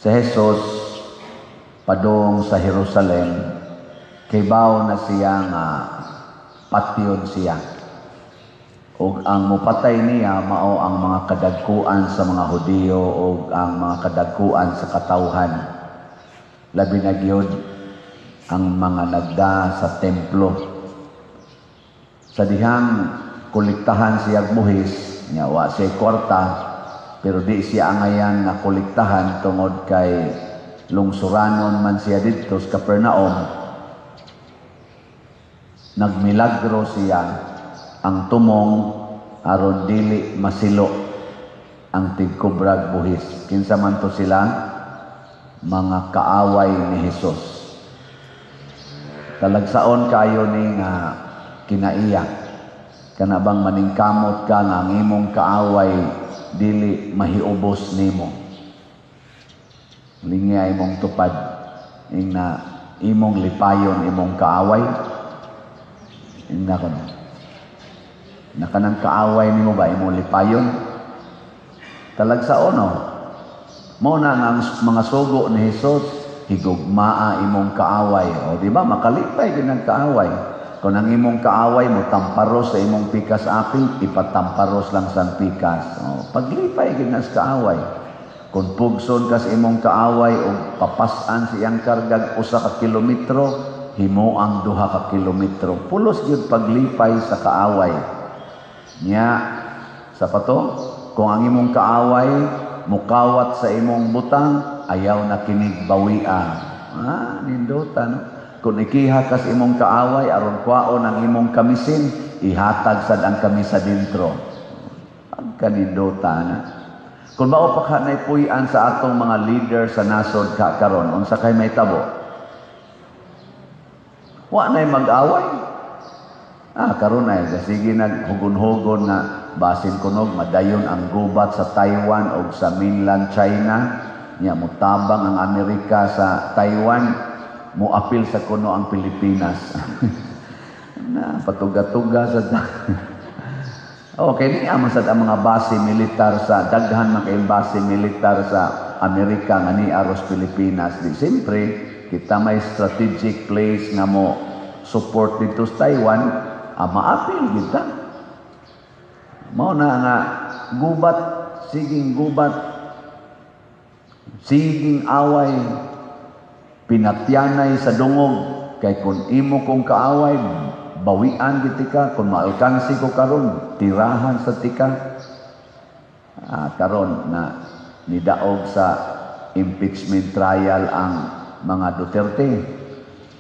Si Jesus padung sa Jerusalem, kibaw na siya nga patyon siya. Ug ang mupatay niya mao ang mga kadagkuan sa mga Hudiyo ug ang mga kadagkuan sa katawhan. Labi na gyud ang mga nagda sa templo. Sa dihang kolektahan siya buhis, nya wa siya kwarta, pero di siya angayan nga kolektahan tungod kay lungsuranon man siya didto sa Capernaum. Nagmilagro siya ang tumong aron dili masilo ang tigkubrag buhis. Kinsa man to sila? Mga kaaway ni Jesus. Talagsaon kayo ni nga kinaiya. Kana bang maningkamot ka nga ang imong kaaway dili mahiubos nimo? Lingya imong tupad ing na imong lipayon imong kaaway. Ingna kono. Na kanang kaaway nimo ba imong lipayon? Talagsaon, no? Mao na nga ang mga sugo ni Jesus, higugmaa imong kaaway. O di ba makalipay din ang kaaway? Kung ang imong kaaway mo tamparos sa imong pikas apil, ipatamparos lang sa pikas. O, paglipay gid na sa kaaway. Kung pugson ka sa imong kaaway o papas-an sa iyang kargag 1 ka kilometro, himuang 2 ka kilometro. Pulos gyud paglipay sa kaaway. Nya, sa pato, kung ang imong kaaway mukawat sa imong butang, ayaw na kinig bawia. Ah, nindota, no? Kung ikiha ka sa imong kaaway aron kwaon ang imong kamisin, ihatag sad ang kamisa dintro. Ang kanindota na. Kung mao pa ka naipuy-an sa atong mga leader sa nasod ka karon, unsa kay mahitabo? Wa na'y mag-away. Ah, karon ay sige naghugon-hugon nga basin kunog madayon ang gubat sa Taiwan o sa mainland China. Nya motabang ang Amerika sa Taiwan, moapil sa kuno ang Pilipinas. Na patuga-tuga sa. Okay, ni man sad ang mga base militar sa daghan man kayong base militar sa Amerika nga ni aros Pilipinas. Di siyempre, kita may strategic place nga mo support dito sa Taiwan, maapil kita. Mao na nga gubat, siging gubat, siging away, pinatyanay sa dungog, kay kung imo kong kaaway, bawian gid ka, kung maalkansi ko karon, tirahan sa tika. Ah, karon na nidaog sa impeachment trial ang mga Duterte.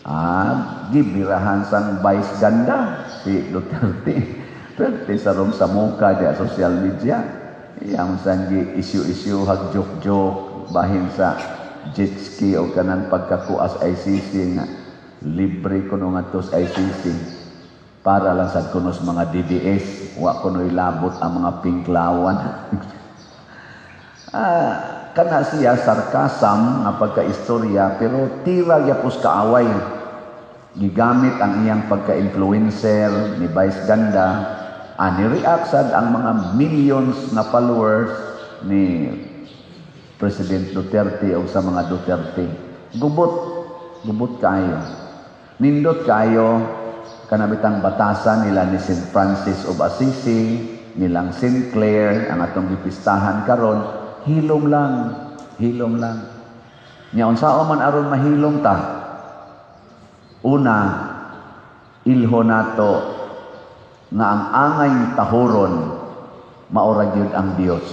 Ah, gibirahan sang Vice Ganda si Duterte. Duterte sa rong sa muka di social media. Iyang sanggi issue-issue hag joke-joke bahin sa jet ski o kanang pagkakuas ICC nga libre kuno ngadto sa ICC para lang sad kuno sa mga DDS, wa kuno ilabot ang mga pinklawan. Ah, kana siya sarcasm nga pagka-istorya, pero tira gyapos kaaway. Gigamit ang iyang pagka-influencer ni Vice Ganda, ani react sad ang mga millions na followers ni President Duterte o sa mga Duterte. Gubot, gubot kayo. Nindot kayo kanabitang batasan nila ni St. Francis of Assisi, nilang St. Clare, ang atong gipistahan karon, hilom lang, hilom lang. Nya unsaon man aron mahilom ta? Una, ilho nato nga ang angay tahuron maura gyud ang Dios.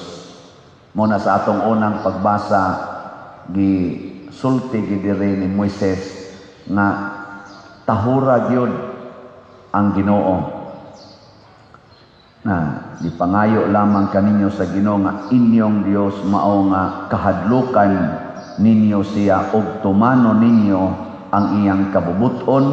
Mo na sa atong unang pagbasa, gi sulti gid diri ni Moises nga tahura gyud ang Ginoo. Na gipangayo lamang kaninyo sa Ginoo nga inyong Dios mao nga kahadlukan ninyo siya ug tumano ninyo ang iyang kabubut-on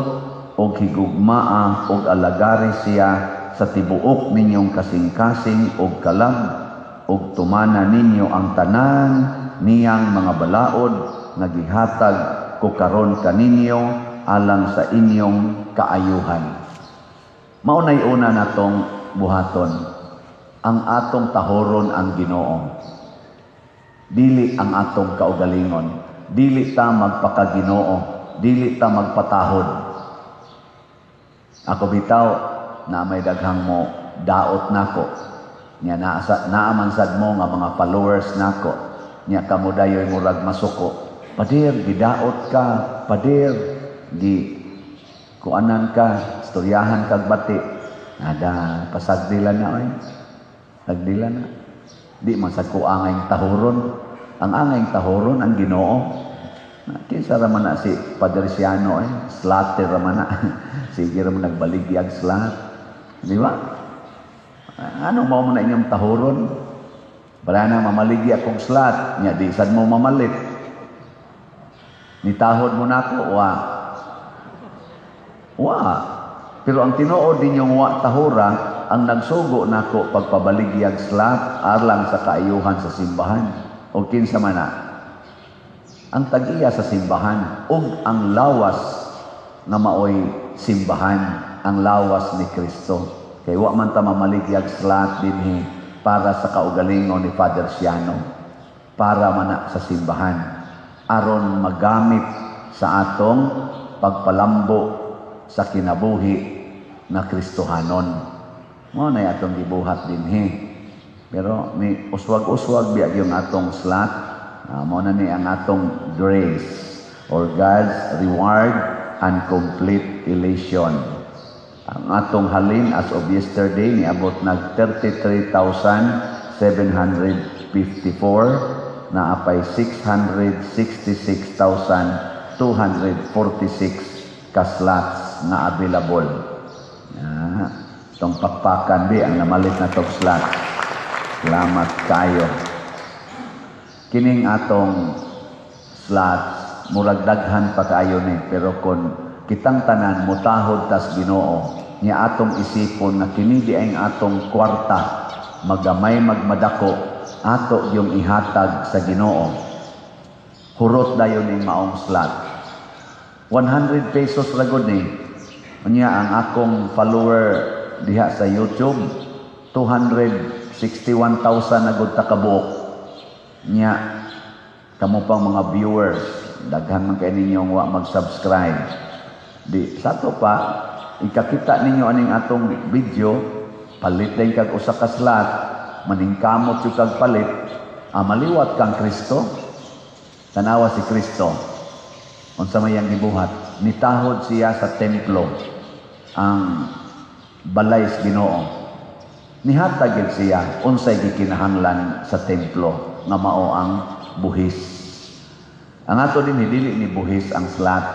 ug higugmaa ug alagari siya sa tibuok ninyong kasing-kasing ug kalag ug tumana ninyo ang tanan niyang mga balaod nga gihatag ko karon kaninyo alang sa inyong kaayuhan. Mao nay una natong buhaton, ang atong tahoron ang Ginoo. Dili ang atong kaugalingon. Dili ta magpakaginoo, dili ta magpatahod. Ako bitaw na may daghang mo daot nako. Nya naa naa man sad mo nga mga followers nako. Nya kamo dayoy murag masuko. "Pader, gidaot ka, pader, gi kuanan ka, istoryahan kag bati." Ada pasagdila na oy. Sagdila na. Di man sad ko angay tahuron. Ang angay tahuron ang Ginoo. Na, kinsa ra man na si Padre Siano eh, slater ra man na. Sige ra man nagbaligyag slot. Di ba? Ano mao man na inyong tahuron? Wala na mamaligya akong slot, nya di sad mo mamalit. Nitahod mo nako, wa. Wa. Pero ang tinuod ninyong wa tahura, ang nagsugo nako pagpabaligyag slot alang sa kaayuhan sa simbahan. O kinsa man na? Ang tag-iya sa simbahan ug ang lawas nga maoy simbahan, ang lawas ni Kristo. Kay wa man ta mamaligyag slot dinhi para sa kaugalingon ni Father Siano, para man na sa simbahan aron magamit sa atong pagpalambo sa kinabuhi na Kristohanon. Mao na atong gibuhat dinhi. Pero ni uswag-uswag biya yung atong slot. Mao na ni ang atong grace or God's reward and complete elation. Ang atong halin as of yesterday niabot nag 33,754, naa pay 666,246 ka slots na available. Ah, itong pakpakan bi ang namalit na tog slot. Salamat kayo. Kining atong slots, murag daghan pa kaayo ni, pero kon kitang tanan mutahod tas Ginoo nya atong isipon na kini di ang atong kwarta, magamay magmadako, ato yung ihatag sa Ginoo, hurot dayon ning maong slot. 100 pesos ra gud ni. Unya ang akong follower diha sa YouTube, 261,000 na gud ta kabuok. Nya kamo pang mga viewers, daghan man kay ninyong wa mag-subscribe. Di sa to pa ikakita ninyo aning atong video, palit din kag usa ka slot, maningkamot jud kag palit, ah, maliwat kang Kristo. Tanawa si Kristo. Unsa may iyang gibuhat? Nitahod siya sa templo, ang balay sa Ginoo. Nihatag gid siya unsay gikinahanglan sa templo nga mao ang buhis. Ang ato din, dili ni buhis ang slot.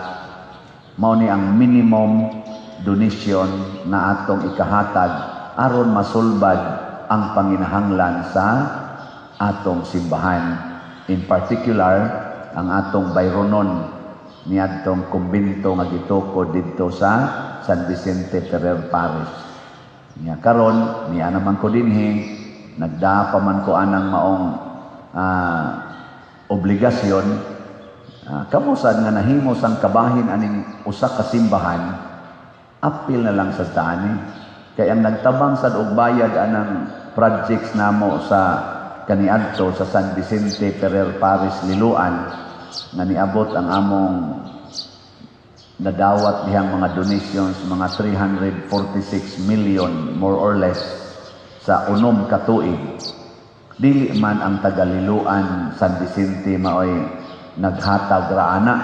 Mao ni ang minimum donation na atong ikahatag aron masulbad ang panginahanglan sa atong simbahan. In particular, ang atong bayronon niadtong kumbento nga gitukod didto sa San Vicente Ferrer Parish. Nya karon niya naman ko dinhi, nagdaa pa man ko anang maong obligasyon. Kamo sad nga nahimo sang kabahin aning usa ka simbahan, apil na lang sa tani kay ang nagtabang sad og bayad anang projects namo sa kaniadto sa San Vicente Ferrer Parish Liloan, nga niabot ang among nadawat dihang mga donations mga 346 million more or less sa 6 ka tuig, dili man ang taga-Liloan, San Vicente maoy naghatag ra ana.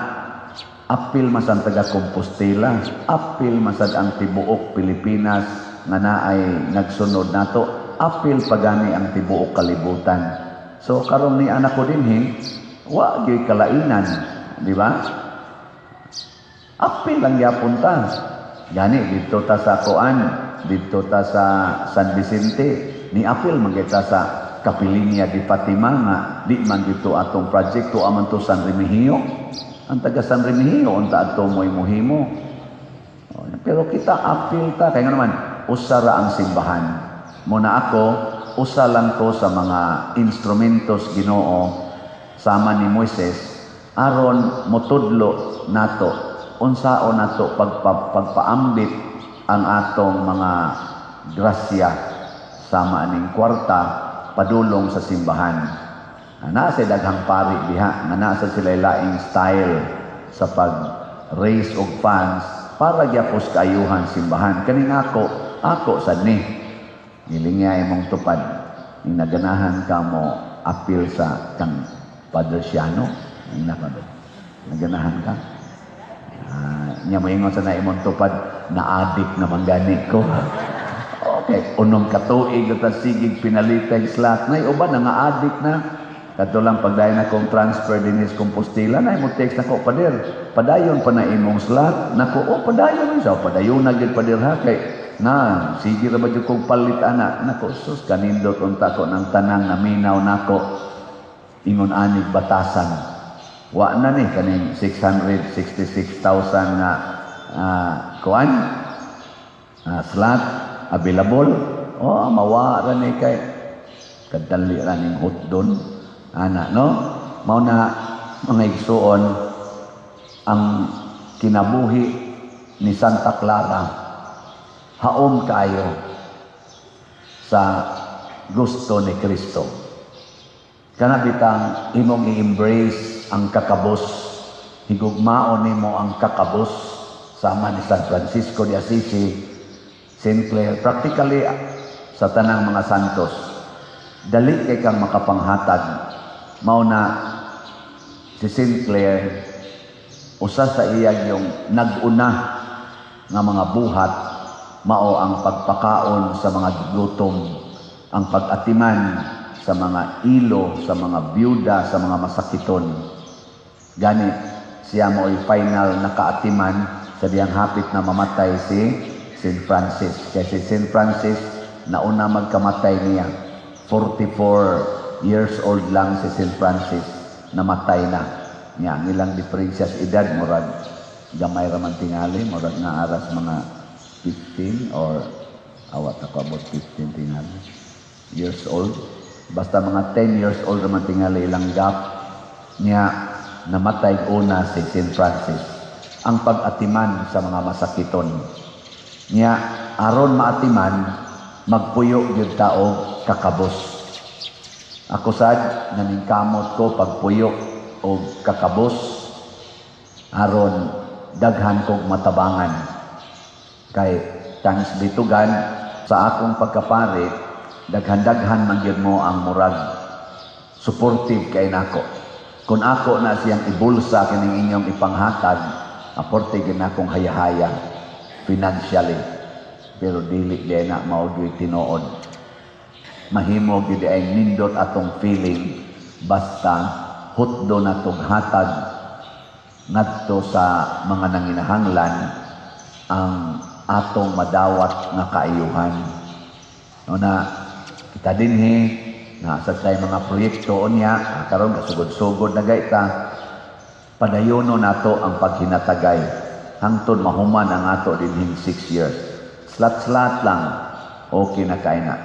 Apil man ang taga Compostela, apil man sad ang tibuok Pilipinas nga naay nagsunod nato, apil pagani ang tibuok kalibutan. So karon ni anak ko dinhi, wa gyud kalainan, di ba? Apil lang yapon ta. Gani didto ta sa kuan, didto ta sa San Vicente, ni apil man kita sa Kapilinia di Fatima nga di man dito atong project to aman to San Remigio. Ang taga San Remigio unta adto mo'y muhimo. Oh, pero kita apil ta kay nga naman usa ra ang simbahan. Muna ako, usa lang ko sa mga instrumentos Ginoo sama ni Moises aron motudlo nato unsaon nato pagpaambit ang atong mga grasya sama aning kwarta padulong sa simbahan. Naa sa daghang pari diha nga naa sa sila laing style sa pag raise og funds para gyapos kaayuhan simbahan. Kaning ako, ako sad ni nilingya imong tupad ning naganahan ka mo apil sa kang Padre Siano, ing naka ba? Naganahan ka? Nya moingon sa na imong tupad na adik naman gani ko. Okay, unom ka tuig ta sigig pinalitay slot na uban na nga adik na. Kadto lang pagdayon akong transfer dinhi sa Compostela na mo text nako, "Pader, padayon pa na imong slot." Nako, "Oh, padayon sa padayon na gyud, pader, ha, kay na sige ra ba jud kong palit ana." Nako, sus, kanindot unta ko ng tanang naminaw nako ingon anig batasan. Wa na ni kaning 666,000 nga kuan slot available. Oh, mawa ra ni kay kadali ra ning hotdon ana, no? Mao na, mga igsuon, ang kinabuhi ni Santa Clara haom kaayo sa gusto ni Kristo. Kana bitang imong i-embrace ang kakabos, higugmaon nimo ang kakabos sama ni San Francisco de Assisi, Saint Clare, practically sa tanang mga santos. Dali kay kang makapanghatag. Mao na si Saint Clare, usa sa iya yung nag-una nga mga buhat mao ang pagpakaon sa mga gutom, ang pag-atiman sa mga ilo, sa mga byuda, sa mga masakiton. Gani siya mo'y final na kaatiman sa diyang hapit na mamatay si St. Francis. Kaya si St. Francis, nauna magkamatay niya. 44 years old lang si St. Francis, namatay na. Niya, ang ilang diferensya sa edad, murag gamay raman tingali, murag nga aras mga 15 or awat ako about 15 tingali years old. Basta mga 10 years old raman tingali ilang gap niya. Namatay una si St. Francis. Ang pag-atiman sa mga masakiton. Niya, aron maatiman, magpuyo gyud ta og kakabos. Ako sad, naningkamot ko pagpuyo og kakabos aron daghan kog matabangan. Kay thanks be to God, sa akong pagkapari, daghan-daghan man gyud mo ang murag supportive kay nako. Kung ako na siyang ibulsa kining inyong ipanghatag, aporte gyud akong hayahaya financially. Pero dili di na mao gyud tinuod. Mahimo gyud ay nindot atong feeling basta hutdo na tong hatag ngadto sa mga nanginahanglan ang atong madawat nga kaayuhan. No na kita dinhi na sa tay mga proyekto unya karon kasugod-sugod na gayta, padayono nato ang paghinatagay hangtod mahuman ang ato dinhing 6 years. Slot-slot lang, okay na kay na,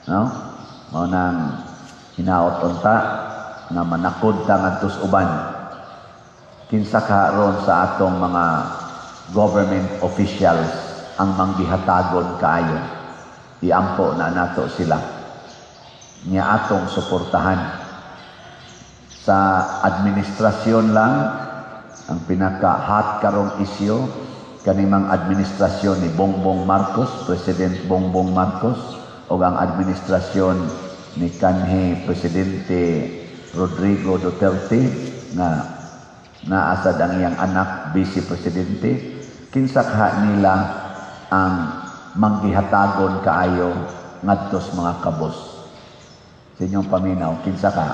no? Mao nang hinaot unta nga manakod ta ngadto sa uban. Kinsa ka ron sa atong mga government officials ang manggihatagon kaayo? Iampo na nato sila niya, atong suportahan. Sa administrasyon lang, ang pinaka-hot karong isyu kanimang administrasyon ni Bongbong Marcos, President Bongbong Marcos, o ang administrasyon ni kanhi Presidente Rodrigo Duterte nga naasad ang iyang anak vice presidente. Kinsa kaha nila ang manggihatagon kaayo ngadto sa mga kabos? Sa inyong paminaw, kinsa ka?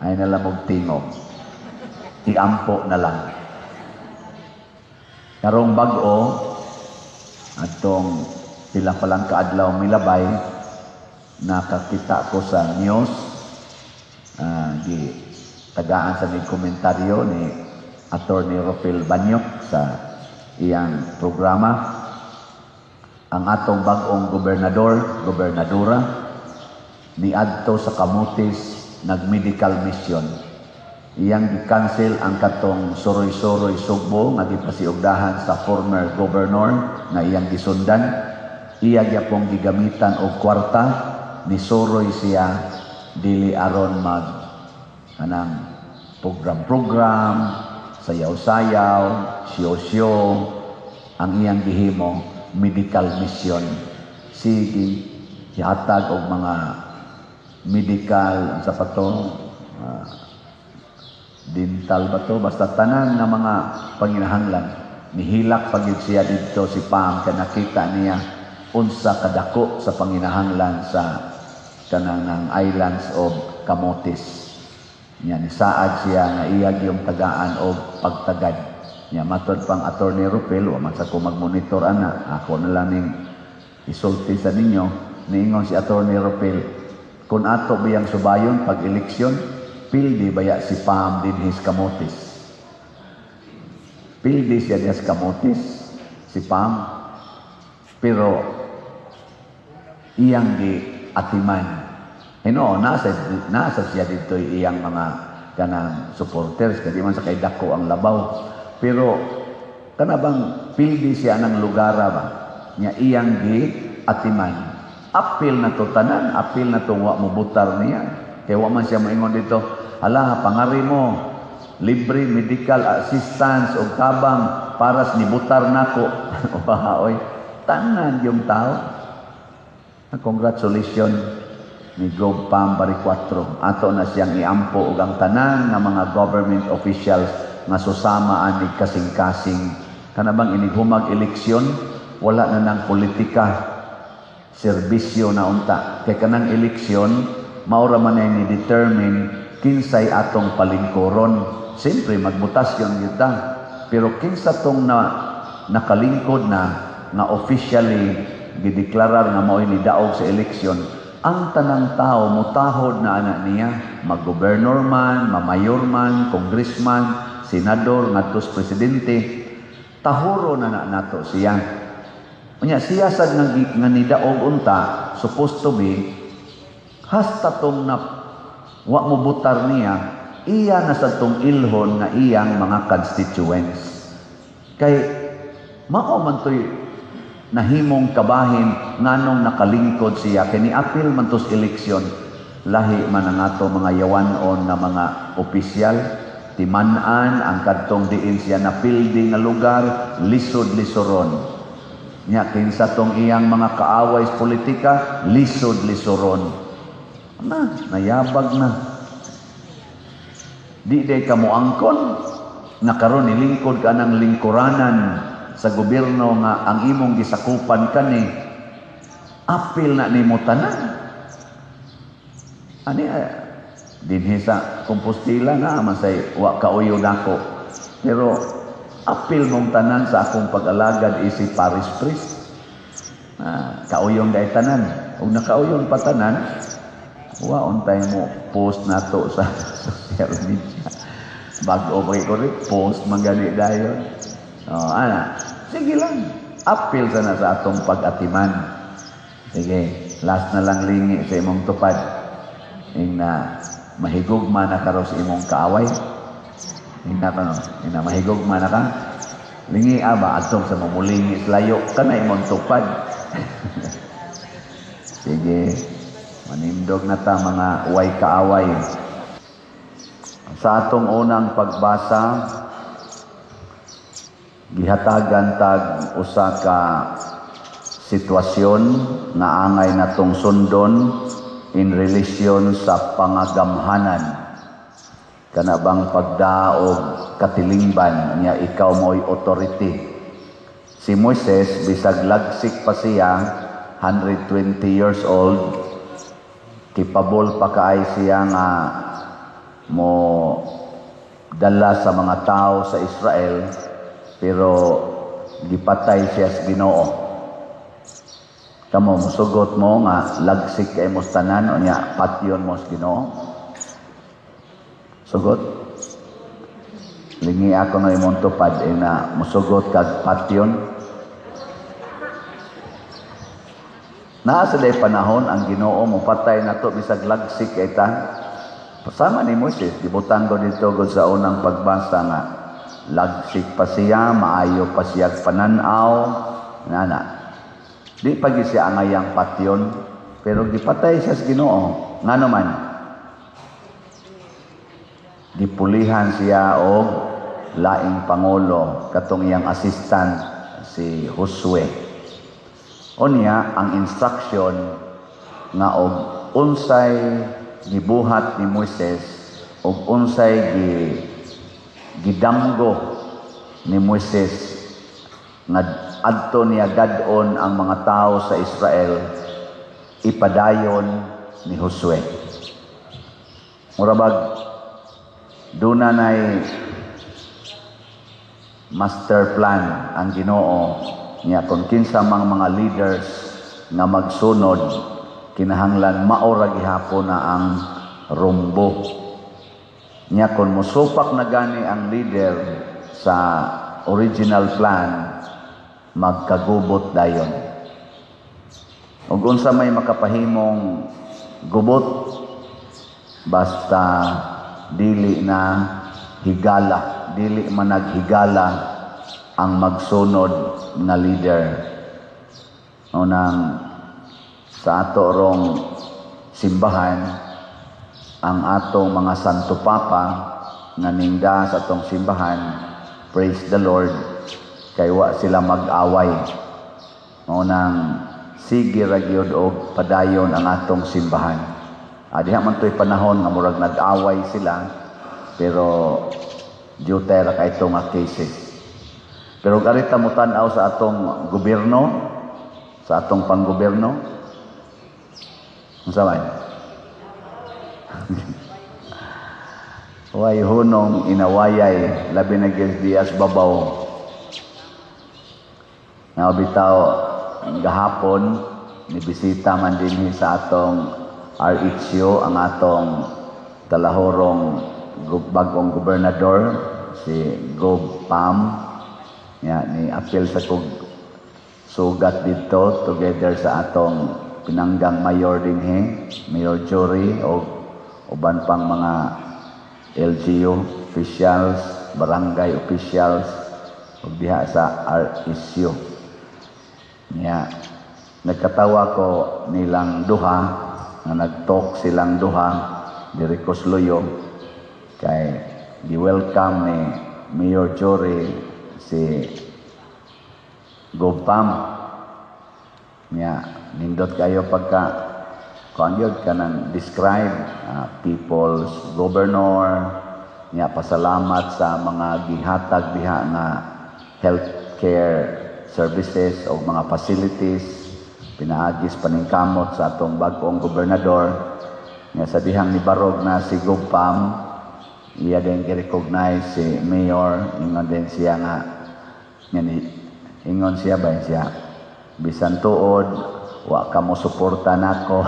Ay na lang og tingog, iampo na lang. Karong bag-o atong pila pa lang kaadlaw milabay, nakakita ko sa news, gi tagaan sa ni komentaryo ni Attorney Rofel Banyok sa iyang programa, ang atong bag-ong gobernador, gobernadora, niadto sa Camotes, nag-medical mission. Iyang gi-cancel ang katong suroy-suroy Sugbo nga gipasiugdahan sa former governor nga iyang gisundan. Iya gyapong gigamitan og kwarta, ni suroy siya. Dili aron mag kanang program-program, sayaw-sayaw, show-show. Ang iyang gihimo, medical mission. Sige gihatag og mga medical sa pa to, dental ba to, basta tanan nga mga panginahanglan. Nihilak pa gyud siya didto si Pam kay nakita niya unsa kadako sa panginahanglan sa kanang ng Islands of Camotes. Nya nisaad siya nga iya gyung tagaan og pagtagad. Nya matod pang Attorney Rupel, wa man sa ko magmonitor ana, ako na lang ning isulti sa ninyo. Niingon si Attorney Rupel, kung ato biyang subayon pag eleksyon, pildi baya si Pam dinhi sa Camotes? Pildi siya diha sa Camotes, si Pam. Pero iyang gi atiman. Hino, nasa siya dito iyang mga kanang supporters, kay di man sa kay dako ang labaw. Pero kana bang pildi siya ng lugar ba? Nya iyang gi atiman. Apil na to tanan, apil na to wa mo butar niya. Kay wa man siya moingon dito, "Hala, pangari mo, libre medical assistance og tabang para sa nibutar nako." Wa oy, tanan yung tao. Congratulations ni Gov Pam Baricuatro. Ato na siyang iampo og ang tanan nga mga government officials nga susama ani kasing-kasing. Kana bang inighumag eleksyon, wala na nang politika, serbisyo na unta. Kay kanang eleksyon, maura man ni determine kinsay atong palingkuron. Siyempre, magmutasyon gyud ta. Pero kinsa tong na nakalingkod na nga officially gideklarar nga mao'y nidaog sa eleksyon, ang tanang tao mutahod na ana niya, mag-gobernador man, mamayor man, congressman, senador, ngadto sa presidente, tahuro na na nato siya. Unya siya sad nga nidaog unta, supposed to be hasta tong na wa mo butar niya, iya na sa tong ilhon nga iyang mga constituents. Kay mao man to'y nahimong kabahin nganong nakalingkod siya, kay niapil man to's eleksyon. Lahi man ang ato mga yawanon nga mga opisyal, timan-an ang kadtong diin siya napildi nga lugar, lisod-lisoron. Nya kinsa tong iyang mga kaaway sa politika, lisod-lisoron na, nayabag na. Di day ka moangkon nga karon nilingkod ka ng lingkuranan sa gobyerno nga ang imong gisakupan kani, apil na nimo tanan. Ani dinhi sa Compostela na man say wa kauyo nako, pero apil mong tanan sa akong pag-alagad isi parish priest. Ah, kauyong dai tanan. Ug nakauyong pa tanan, wa untay mo post nato sa social media. Bag-o pa ko rin post man gani dayon. Oh, ana, sige lang, apil sana sa atong pag-atiman. Sige, last na lang, lingi sa imong tupad. Ing na mahigugma na karo sa imong kaaway. Ing na kano, ing na mahigugma na ka. Lingi aba adtong sa mamulingi sa layo kana imong tupad. Sige, manindog na ta, mga way kaaway. Sa atong unang pagbasa, gihatagan tag usa ka sitwasyon nga angay natong sundon in relation sa pangagamhanan. Kana bang pagdaog katilingban niya, ikaw mo'y authority. Si Moises, bisag lagsik pa siya, 120 years old, capable pa kaay siya nga mo dala sa mga tao sa Israel, pero gipatay siya sa Ginoo. Kamo, musugot mo nga lagsik kay mo sa tanan o nya patyon mo sa Ginoo? Sugot? Lingi ako no imong tupad eh, na musugot kag patyon. Naa sa day panahon ang Ginoo mo patay nato bisag lagsik kay ta. Sama ni Moises, gibutang ko dito gud sa unang pagbasa nga lagsik pa siya, maayo pa siya pananaw, nana. Di pa gyud siya angayang patyon, pero gipatay siya sa Ginoo. Ngano man? Gipulihan siya og laing pangulo, katong iyang assistant, si Josue. Unya ang instruction nga og unsay gibuhat ni Moises og unsay gidamgo ni Moises nga adto niya gad-on ang mga tao sa Israel, ipadayon ni Josue. Murabag duna nay master plan ang Ginoo niya kung kinsa mang mga leaders nga magsunod, kinahanglan mao ra gihapon na ang rumbo niya. Kung musupak na gani ang leader sa original plan, magkagubot dayon. Ug unsa may makapahimong gubot? Basta dili na higala, dili man naghigala ang magsunod na leader. Unang sa ato rong simbahan, ang atong mga Santo Papa nga ningda sa atong simbahan, praise the Lord kay wa sila mag-away. Mao nang sige ra gyud og padayon ang atong simbahan. Diha man to'y panahon nga murag nag-away sila, pero jutay ra kay nga cases. Pero arita mo tan-aw sa atong gobyerno, sa atong panggobyerno, unsa man? Way hunong inawayay, labi na gyud dias babaw. Nga bitaw gahapon ni bisita man dinhi sa atong RHU ang atong talahorong bagong gobernador, si Gob Pam. Ya, ni apil sa kog sugat didto together sa atong pinanggang mayor dinhi, Mayor Jory, o uban pang mga LGU officials, barangay officials ug diha sa RSU. Nya nagkatawa ko nilang duha nga nag-talk silang duha diri Kusluyo kay gi-welcome ni Mayor Jory si Gobpam. Nya nindot kayo pagka kuan gyud kanang describe, people's governor. Nya pasalamat sa mga gihatag diha nga healthcare services o mga facilities pinaagis paningkamot sa atong bag-ong gobernador. Nya sa dihang nibarog na si Gobpam, iya din gi-recognize si mayor. Ingon din siya nga ni ingon siya ba siya, "Bisan tuod wa ka mo suporta nako."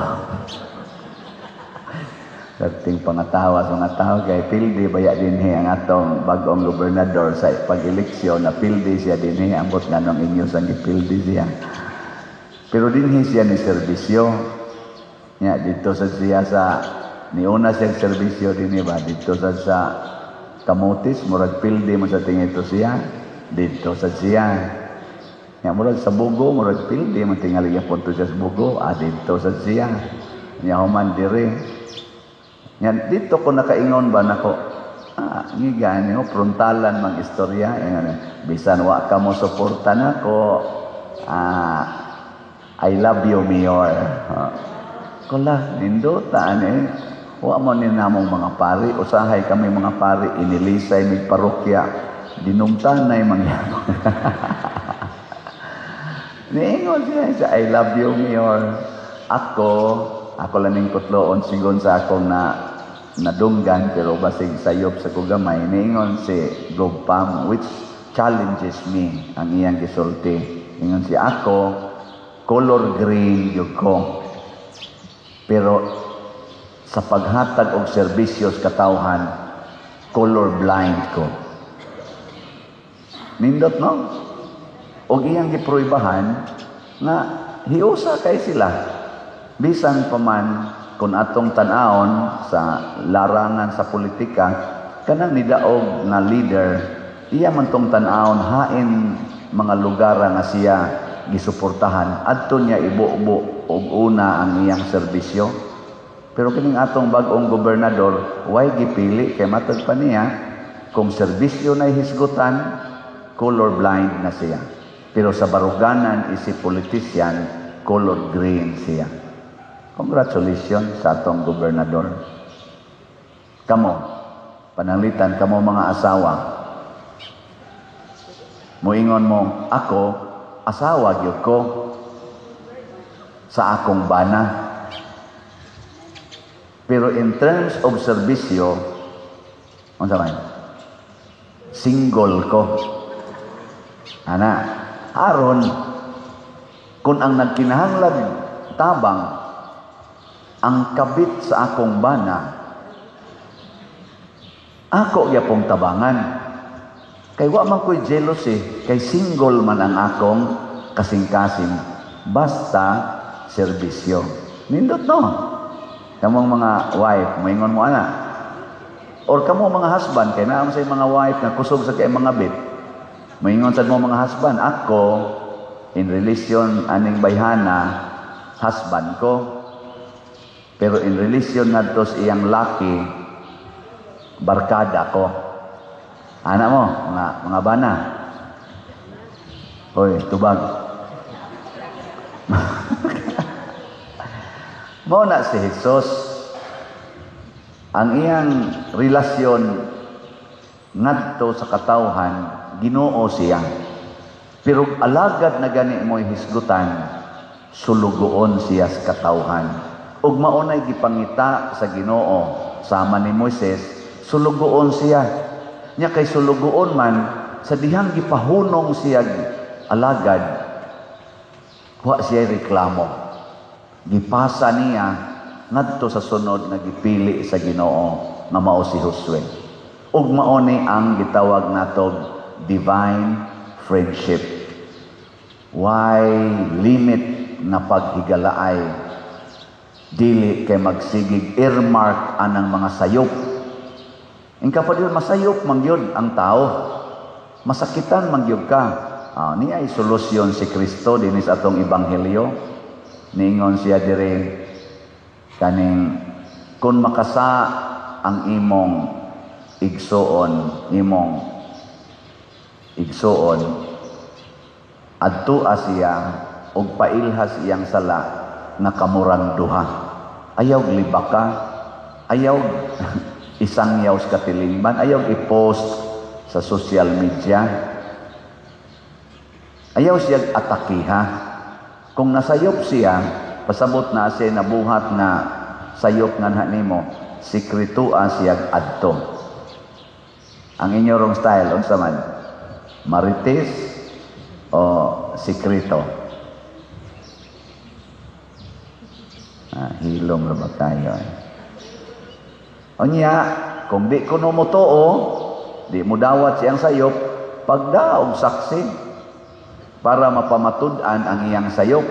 Perting pangatawa sa mga tao kay pildi baya dinhi ang atong bag-ong gobernador sa pag-eleksyon na pildi siya dinhi. Ambot nganong inyo sang gipildi siya, pero dinhi siya ni serbisyo nya dito sa siya sa niuna siya serbisyo dinhi ba dito sa Camotes. Murag pildi man sa tingito siya dito sa siya nya. Murag sa Bogo, murag pildi man tingali gyapon to siya sa Bogo, dito sa siya nya. Human diri nya dito ko nakaingon ba nako, ngiga ni frontalan mang istorya. Ingon, "Bisan wa ka mo suporta nako, I love you, Mayor." Kula nindota ani. Wa mo ni namong mga pari, usahay kami mga pari inilisay mig parokya, dinumtanay mangyapon. Niingon siya sa, "I love you, Mayor." Ako, ako lang ning kutloon sigon sa akong na nadunggan, pero basig sayop sa kugamay. Niingon si Gobpam, which challenges me ang iyang gisulti. Ingon siya, "Ako color green gyud ko. Pero sa paghatag og serbisyo sa katawhan, color blind ko." Nindot, no? Og iyang gipruibahan nga hiusa kay sila. Bisan pa man kung atong tan-awon sa larangan sa politika, kanang nidaog nga leader, iya man tong tan-awon hain mga lugar nga siya gisuportahan, adto niya ibubo og una ang iyang serbisyo. Pero kining atong bag-ong gobernador, why gipili kay matod pa niya, kung serbisyo na hisgutan, color blind na siya. Pero sa baruganan isip politician, color green siya. Congratulations sa atong gobernador. Kamo, pananglitan kamo mga asawa. Muingon mo, "Ako, asawa gyud ko sa akong bana." Pero in terms of serbisyo, unsa man? Single ko. Ana, aron kung ang nagkinahanglan tabang ang kabit sa akong bana, ako gyapong tabangan. Kay wa man ko'y jealousy, kay single man ang akong kasing-kasing. Basta serbisyo. Nindot, no? Kamong mga wife, moingon mo ana. Or kamo mga husband, kay naa sa mga wife nga kusog sa kay mga bit. Moingon sad mo mga husband, "Ako, in relation aning bayhana, husband ko. Pero in relation ngadto sa iyang laki, barkada ko." Ana mo, mga bana. Hoy, tubag. Mao na si Jesus, ang iyang relasyon ngadto sa katawhan, Ginoo siya. Pero alagad na gani mo'y hisgutan, sulugoon siya sa katawhan. Ug mao nay gipangita sa Ginoo sama ni Moises, sulugoon siya. Nya kay sulugoon man, sa dihang gipahunong siya alagad, wa siya reklamo. Gipasa niya ngadto sa sunod nga gipili sa Ginoo nga mao si Josue. Ug mao ni ang gitawag natog divine friendship. Why limit nga paghigalaay? Dili kay magsigig earmark anang mga sayop. Ingka pa diyon, masayop man gyud ang tao. Masakitan man gyud ka. Ah, niya ay solusyon si Kristo dinhi sa atong ebanghelyo. Niingon siya diri kaning kung makasa ang imong igsoon, adtua siya og pailhas iyang sala nga kamurang duha. Ayaw libaka, ayaw isangyaw sa katilingban, ayaw i-post sa social media. Ayaw siya atakiha. Kung nasayop siya, pasabot na siya nabuhat nga sayop nga nimo, sikretua siya adto. Ang inyong style, unsa man? Marites o sikreto? Ah, hilom ra ba kayo eh? Unya, kung di kuno mo tuo, di mo dawat siyang sayop, pagdaog saksi para mapamatud-an ang iyang sayop.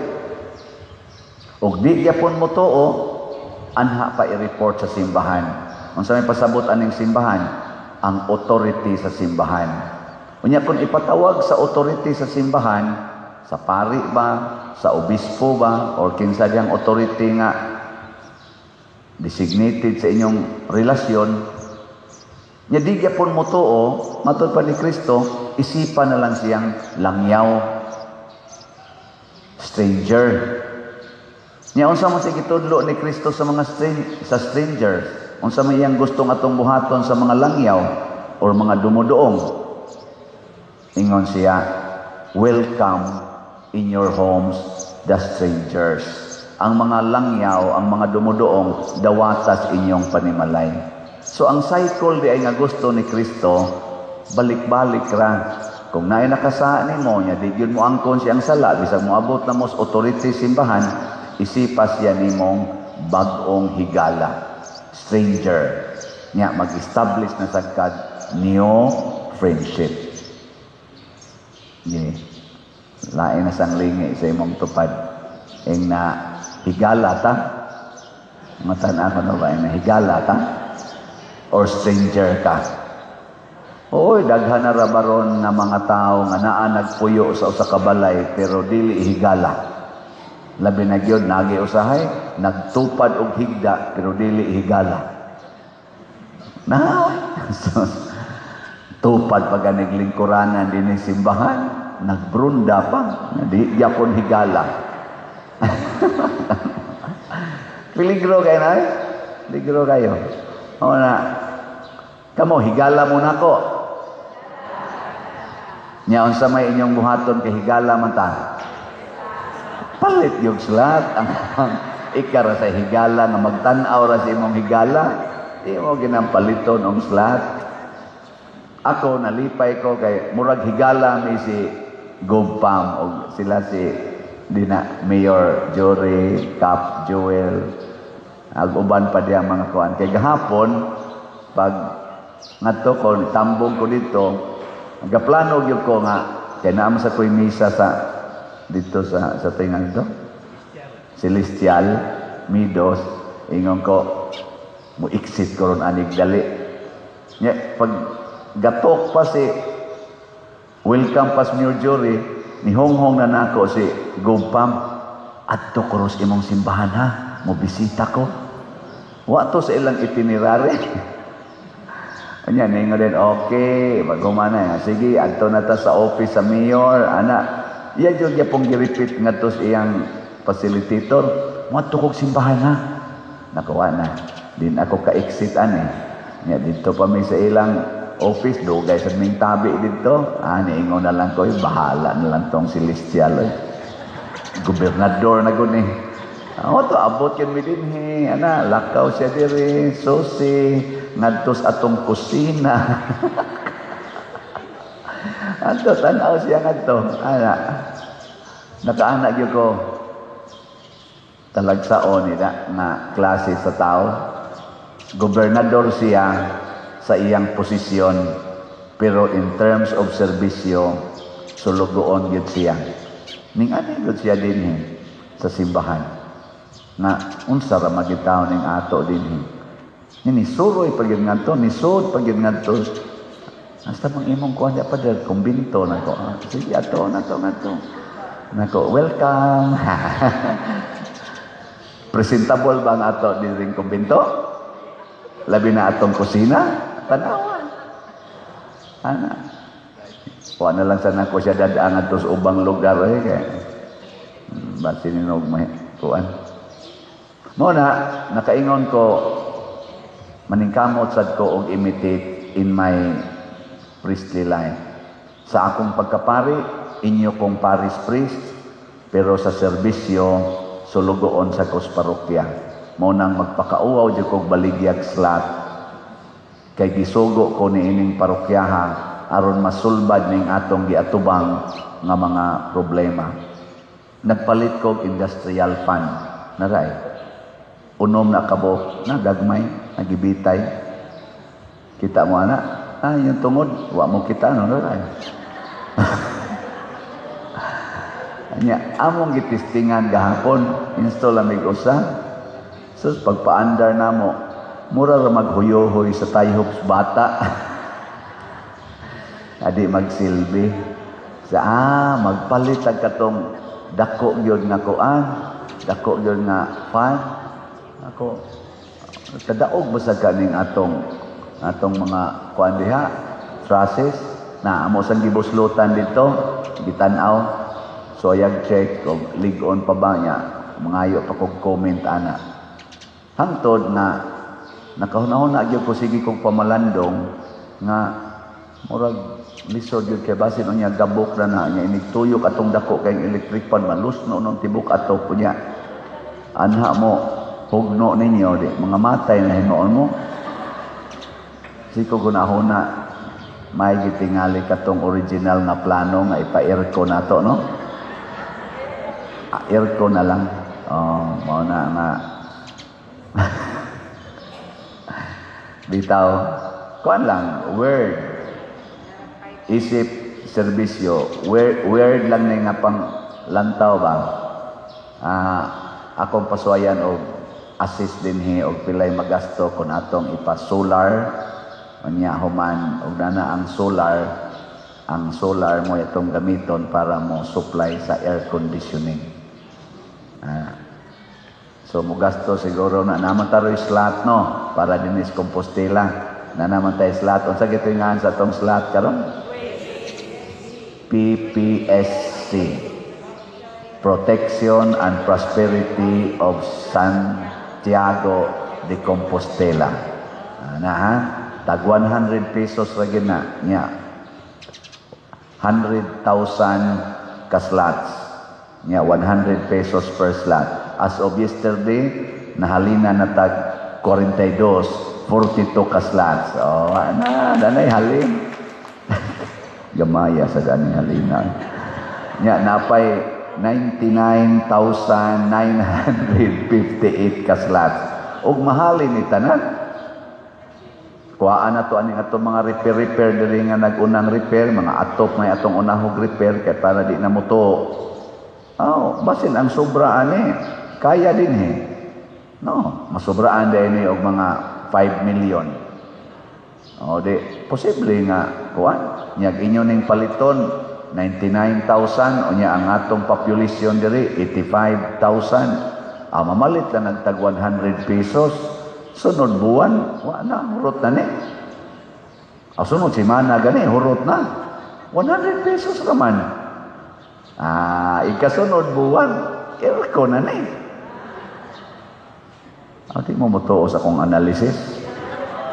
Ug di gyapon mo tuo, anha pa i-report sa simbahan. Unsa may pasabot aning simbahan? Ang authority sa simbahan. Unya kung ipatawag sa authority sa simbahan, sa pari ba, sa obispo ba, or kinsa diyang authority nga designated sa inyong relasyon, nya di gyapon mo tuo, matod pa ni Kristo, isipan na lang siyang langyaw, stranger. Nya unsa man siya gitudlo ni Kristo sa mga sa strangers? Unsa man iyang gustong atong buhaton sa mga langyaw or mga dumuduong? Ingon siya, "Welcome in your homes the strangers." Ang mga langyaw, ang mga dumuduong, dawatas inyong panimalay. So ang cycle di ay nga gusto ni Kristo, balik-balik ra. Kung naay nakasala nimo, nya di gyud mo angkon siyang sala, bisag moabot na mo sa authority simbahan, isipas siya nimong bag-ong higala, stranger. Nya mag-establish na sagkad new friendship. Yeah. Lain na sang lingi sa imong tupad. Ing na higala ta. Matan ako na ba? Ing na higala ta? Or stranger ka? Oy, daghan na ra baron nga mga tao nga naa nagpuyo sa usa ka balay pero dili higala. Labi na gyud nagi usahay, Nagtupad og higda pero dili higala. Na so, tupad pa ganig lingkuranan dinhi simbahan, nagbrunda pa, di gyapon higala. Peligro kayo na eh. Peligro kayo. O na, kamo, higala mo nako. Nya unsa may inyong buhaton kay higala man ta? Palit yung slot. Ang ikara sa higala nga magtan-aw ra sa imong higala, di mo ginampaliton ang slot. Ako nalipay ko kay murag higala mi si Gobpam o sila si dina Mayor Jory, Cap Joel, ag uban pa diya mga kuan. Kay gahapon pag ngadto ko, tambong ko dito, nagaplano gyud ko nga kay naa man sa ko'y misa sa dito sa tingan dito Celestial Midos. Ingon ko, mo exit ko ron anig dali. Nya pag gatok pa si welcome pas Mayor Jory, ni honghong na nako si Gobpam, "Adto ko ros imong simbahan ha, mo bisita ko." Wa to sa ilang itinerary. Anya, ningo din, okay, magumana. Sige, adto na ta sa office sa mayor, ana. Iya jud gyapon gi-repeat ngadto sa iyang facilitator, "Moadto kog simbahan ha." Nakuha na. Din ako ka-exit ani. Nya dito pa mi sa ilang office, dugay sa ming tabi dito. Ah, niingon na lang ko, "Eh, bahala na lang tong Celestial. Eh. Gobernador na gud ni." Ako to, abot yun mi dinhi. Ana, lakaw siya diri, susi, ngadto sa atong kusina. Adto, tan-aw siya ngadto. Ana, nakaana gyud ko talagsaon nila nga klase sa tao. Gobernador siya sa iyang posisyon, pero in terms of serbisyo, sulugoon gyud siya. Ning ani gyud siya dinhi sa simbahan. Nga unsa ra magitaw ning ato dinhi. Ni suroy pa gyud ngadto, ni sud pa gyud ngadto. Hasta mang imong kuan di pa der kumbinto nako. Ah, sige, ato na to ngadto. Nako, welcome. Presentable ba ang ato diring kumbinto? Labi na atong kusina? Tanawa. Ana. Wa na lang sana ko siya dadaan ngadto sa ubang lugar eh kay basin ninog may kuan. Mo na nakaingon ko, maningkamot sad ko og imitate in my priestly life. Sa akong pagkapari, inyo kong parish priest, pero sa serbisyo, sulugoon sa kos parokya. Mo nang magpakauwaw jud kog baligyag slot kay gisugo ko ni ining parokyaha aron masulbad ning atong giatubang nga mga problema. Nagpalit kog industrial fan. Naray. Unom na kabo na gagmay, nagibitay. Kita mo ana? Ah, yung tungod, wa mo kita no, naray. Anya, among gitistingan gahapon, install lamig usa. Sus, pagpaandar namo, mura ra maghuyohoy sa tayhops bata. Adi magsilbi. Sa magpalit ang katong dako gyud nga kuan, dako gyud nga fan. Ako kadaog ba sa kaning atong atong mga kuan diha, trusses na amo sang gibuslutan dito, gitan-aw. So ayag check og lig-on pa ba niya, mangayo pa kog comment ana. Hangtod na nakahuna-huna gyud ko, sige kog pamalandong nga murag lisod gyud kay basin unya gabok na na niya, inig tuyok atong dako kay electric fan, malusno nung tibok ato punya. Anha mo hugno ninyo, di mga matay na hinuon mo. Siko gunahuna may gitingali katong original nga plano nga ipa-aircon nato, no? Ah, aircon na lang. Oh, mao na nga bitaw kuan lang, word isip serbisyo, word, word lang ni nga pang lantaw ba. Ah, akong pasuwayan og assist dinhi og pilay magasto kun atong ipa-solar. Unya human og nana ang solar mo itong gamiton para mo supply sa air conditioning. Ah, So mugasto siguro na naman taroy slot, no, para dinhi sa Compostela. Na naman tayo slot. Unsa gito nga sa atong slot karon? PPSC. Protection and Prosperity of Santiago de Compostela. Ah, na ha? Tag 100 pesos ra gyud na nya. 100,000 ka slots. Nya 100 pesos per slot. As of yesterday, nahalina na tag 42, 42 ka slots. Oh, ana, danay halin. Gamaya sa ganing halina. Nya napay 99,958 ka slots. Ug mahalin ni tanan. Kuhaan na to aning atong mga repair-repair diri nga nag-unang repair, mga atop may atong unahog repair kay para di na mo to. Oh, basin ang sobra ani, kaya din eh. No, masobraan din ni og mga 5 million. O di posible nga kuan, nyag inyo ning paliton 99,000, unya ang atong population diri 85,000. Ah, mamalit lang ang tag 100 pesos. Sunod buwan, wa na, hurot na ni. Ah, sunod semana gani, hurot na. 100 pesos raman. Ah, ikasunod buwan, aircon na ni. Ah, di mo motuo sa akong analysis.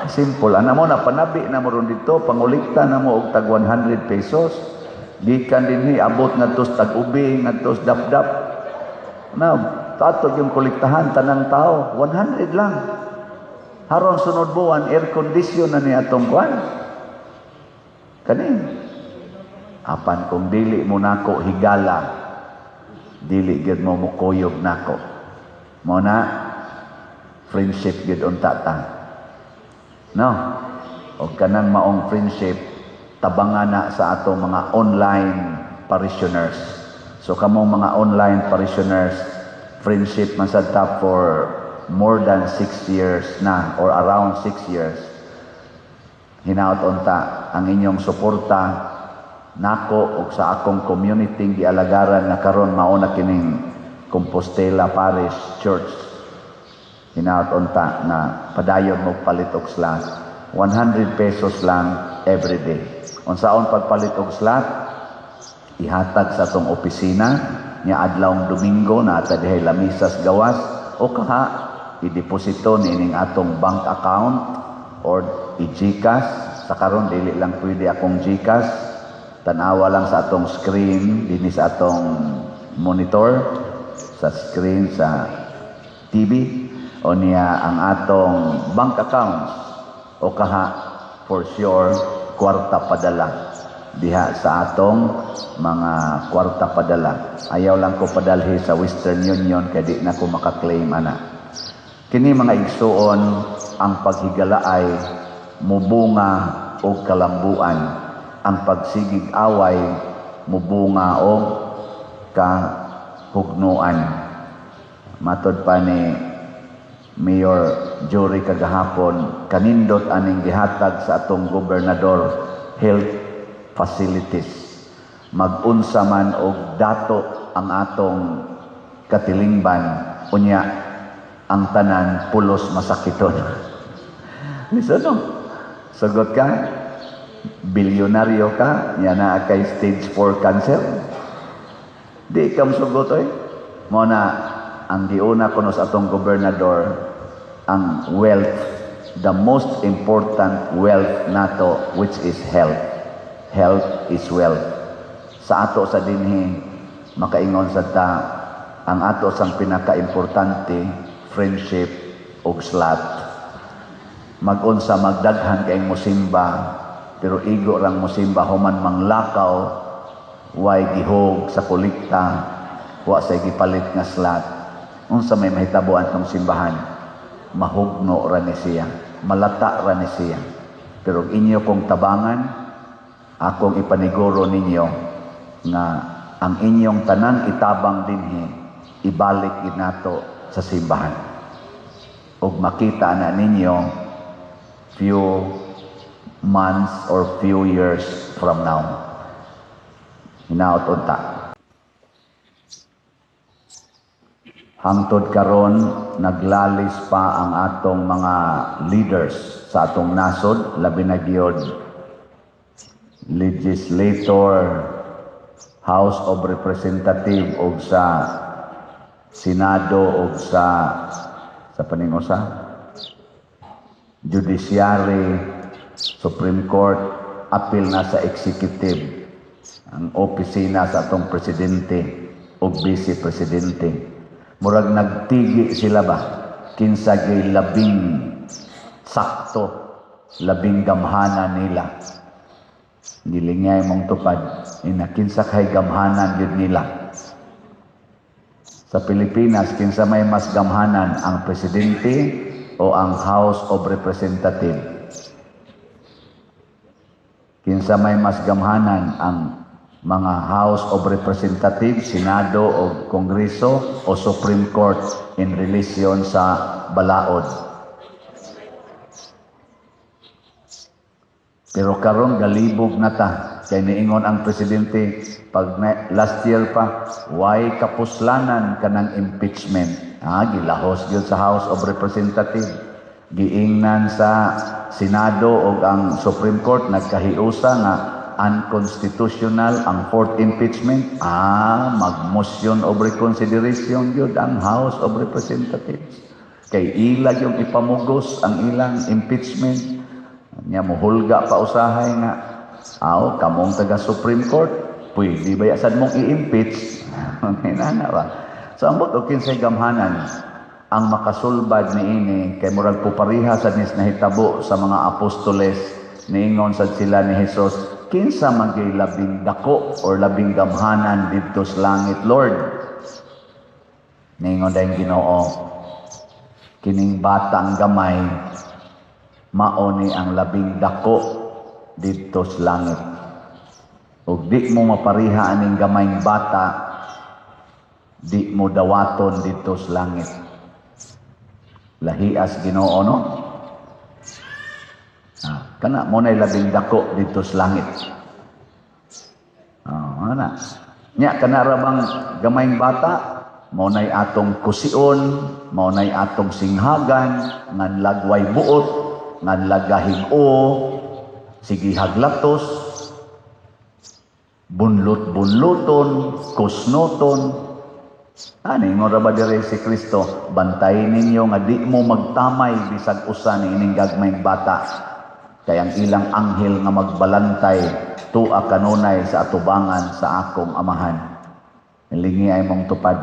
Simple. Ana mo na panabi na mo ron dito, pangulikta na mo og tag 100 pesos. Gikan dinhi abot ngadto sa tag-ubi, ngadto sa dapdap. Na tatog yung kolektahan tanang tao, 100 lang. Haron sunod buwan, air condition na ni atong kuan. Kani. Apan kung dili mo nako higala, dili gyud mo mukuyog nako. Mo na friendship gyud unta ta. No? O kanang maong friendship, tabangan na sa atong mga online parishioners. So kamong mga online parishioners, friendship man sad ta for more than 6 years na or around 6 years. Hinaot unta ang inyong suporta nako ug sa akong community gialagaran nga karon mao na kining Compostela Parish Church. Hinaot unta na padayon mo palit og slot. 100 pesos lang every day. Unsaon pagpalit og slot? Ihatag sa atong opisina nya adlawng Domingo na ata dihay lamisas gawas o kaha ideposito niining atong bank account or i-GCash. Sa karon dili lang pwede akong GCash, tanawa lang sa atong screen dinhi sa atong monitor, sa screen sa TV o niya ang atong bank accounts o kaha for sure kwarta padala diha sa atong mga kwarta padala. Ayaw lang ko padalhi sa Western Union kay di na ko makaklaim ana. Kini, mga igsuon, ang paghigalaay mubunga og kalambuan. Ang pagsigig away mubunga og kahugnuan. Matod pa ni Mayor Jory kagahapon, kanindot aning gihatag sa atong gobernador, health facilities. Magunsa man og dato ang atong katilingban, unya ang tanan pulos masakiton. Listen, no? Sugot ka, bilyonaryo ka, yan na kay stage 4 cancer. Di ka sugot oy. Mo na ang giuna kuno sa atong gobernador, ang wealth, the most important wealth nato, which is health. Health is wealth. Sa ato sa dinhi, makaingon sa ta, ang ato sang pinakaimportante, friendship ug slot. Magunsa magdaghan kay musimba, pero igo rang musimba human manglakaw, way gihog sa kolekta, wa say gipalit nga slot. Unsa may mahitabo atong simbahan? Mahugno ra ni siya, malata ra ni siya. Pero inyo kong tabangan, akong ipaniguro ninyo nga ang inyong tanang itabang dinhi ibalik ginato sa simbahan. Ug makita na ninyo few months or few years from now. Hinaot unta. Hangtod karon naglalis pa ang atong mga leaders sa atong nasod, labi na gyud legislator, House of Representative ug sa Senado ug sa paningusa Judiciary, Supreme Court, apil na sa executive, ang opisina sa atong presidente ug vice presidente. Murag nagtigi sila ba kinsa gyud labing sakto, labing gamhanan nila. Gilingay mong tupad ina, kinsa kay gamhanan gyud nila sa Pilipinas? Kinsa may mas gamhanan, ang presidente o ang House of Representative? Kinsa may mas gamhanan, ang mga House of Representatives, Senado o Kongreso o Supreme Court in relation sa balaod? Pero karon galibog na ta kay niingon ang presidente pag na, last year pa, why kapuslanan kanang impeachment. Ah, gilahos gyud sa House of Representatives. Giingnan sa Senado ug ang Supreme Court, nagkahiusa nga unconstitutional ang fourth impeachment. Ah, mag-motion of reconsideration gyud ang House of Representatives. Kay ila yung ipamugos ang ilang impeachment. Nya muhulga pa usahay nga aw kamong taga Supreme Court, pwede ba sad mong i-impeach? Inana ba? So ambot og kinsay gamhanan ang makasulbad niini, kay murag pupariha sad nis nahitabo sa mga apostoles. Niingon sad sila ni Jesus, "Kinsa man gyud labing dako or labing gamhanan didto sa langit, Lord?" Niingon dayon Ginoo, "Kining batang gamay, mao ni ang labing dako didto sa langit. Ug di mo mapariha aning gamayng bata, di mo dawaton didto sa langit." Lahias Ginoo, no? Ah, kana mo na'y labing dako didto sa langit. Ah, ana. Nya kana ra bang gamayng bata, mao na'y atong kusion, mao na'y atong singhagan, ngan lagway buot, ngan lagahig-o, sige haglatos, bunlot-bunloton, kusnoton. Ani ingon ra ba dire si Kristo, "Bantay ninyo nga di mo magtamay bisag usa ni ining gagmayng bata. Kay ang ilang anghel nga magbalantay tua kanunay sa atubangan sa akong Amahan." Lingi ay mong tupad.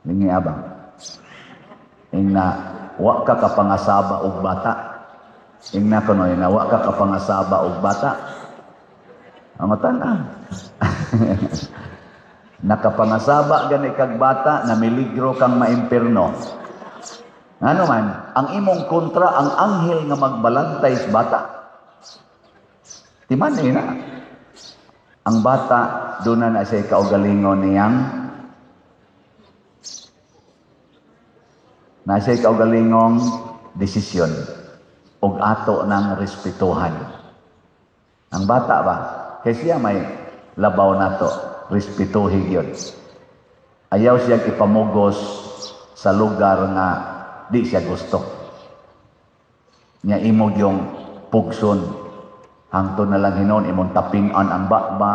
Lingi abang. Ingna wa ka kapangasaba og bata. Ingna kuno, ingna wa ka kapangasaba og bata. Ang ah. Nakapangasaba gani kag bata, na miligro kang maimpirno. Ano man, ang imong kontra ang anghel nga magbalantay sa bata. Timan eh na. Ang bata, doon na siya kaugalingon niyang na siya kaugalingong desisyon ug ato nang respetuhan. Ang bata ba? Kay siya may labaw nato, respetuhi gyud. Ayaw siya ipamugos sa lugar nga di siya gusto. Nya imo yung pugson. Hangtod na lang hinon imong tapingan ang baba,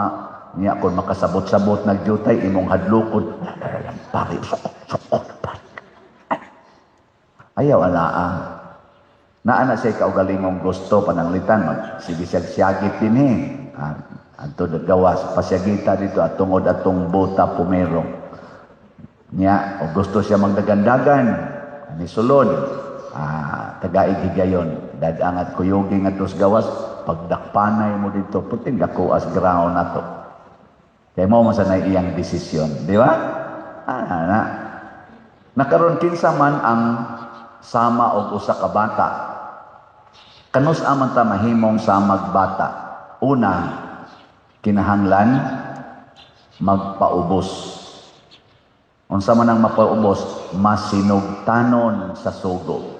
nya kung makasabot-sabot nagdyutay imong hadlokon. Pare, sukot, sukot, pare. Ayaw anaa. Naa na siya kaugalingong gusto pananglitan mag sige siya siyagit din eh. Ah, adto gawas pasyagita dito at tungod atong buta pumero. Nya o gusto siya magdagandagan ni sulod, ah, tagaig higayon dadangat kuyugi nga sa gawas, pagdakpanay mo dito puting dako as ground nato. Kay mo man sa iyang desisyon, di ba? Ah, na. Nakaron kinsa man ang sama og usa ka bata? Kanus aman ta mahimong samag bata? Una, kinahanglan magpaubos. Unsa man ang mapaubos? Masinugtanon sa sugo.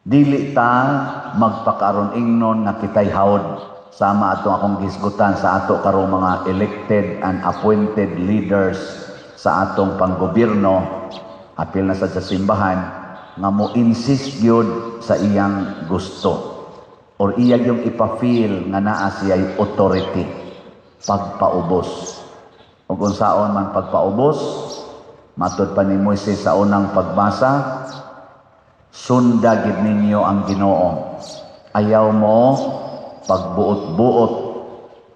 Dili ta magpakaron ingnon nga kitay hawd, sama atong akong gisgutan sa ato karong mga elected and appointed leaders sa atong panggobyerno, apil na sa simbahan, nga mo insist gyud sa iyang gusto or iya yung ipa-feel nga naa siya'y authority, pagpaubos. Ug unsaon man pagpaubos? Matud pa ni Moises sa unang pagbasa, sunda gid ninyo ang Ginoo. Ayaw mo pagbuot-buot